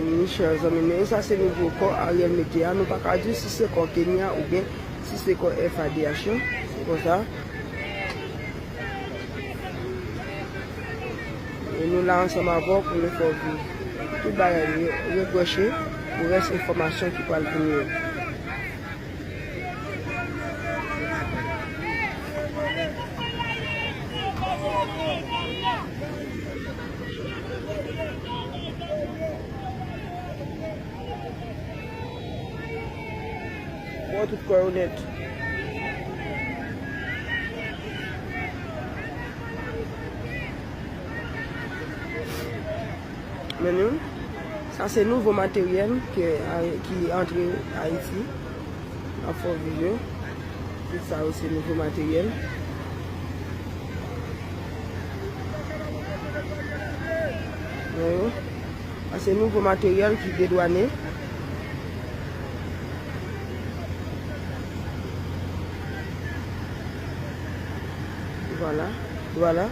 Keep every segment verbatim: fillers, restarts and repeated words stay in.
Ni chè zanmi, men sa se nouvo kò Ariel mete a. Nou pa ka di si se kò Kenya oubyen si se kò F A D H yo. Se konsa. E nou la ansanm avè w pou nou fè w viv tout bagay yo, regwèche pou rès enfòmasyon ki pral vini yo. Bon, tout kò yo nèt. Men nou, sa se nouvo materyèl ke, ki antre Ayiti. N ap fè w viv yo. Tout sa yo se nouvo materyèl. Wè yo. Sa se nouvo materyèl ki dedwane. Vwala, vwala,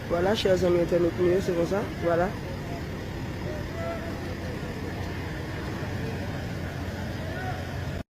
vwala, chè zanmi entènot nou yo, se konsa, vwala.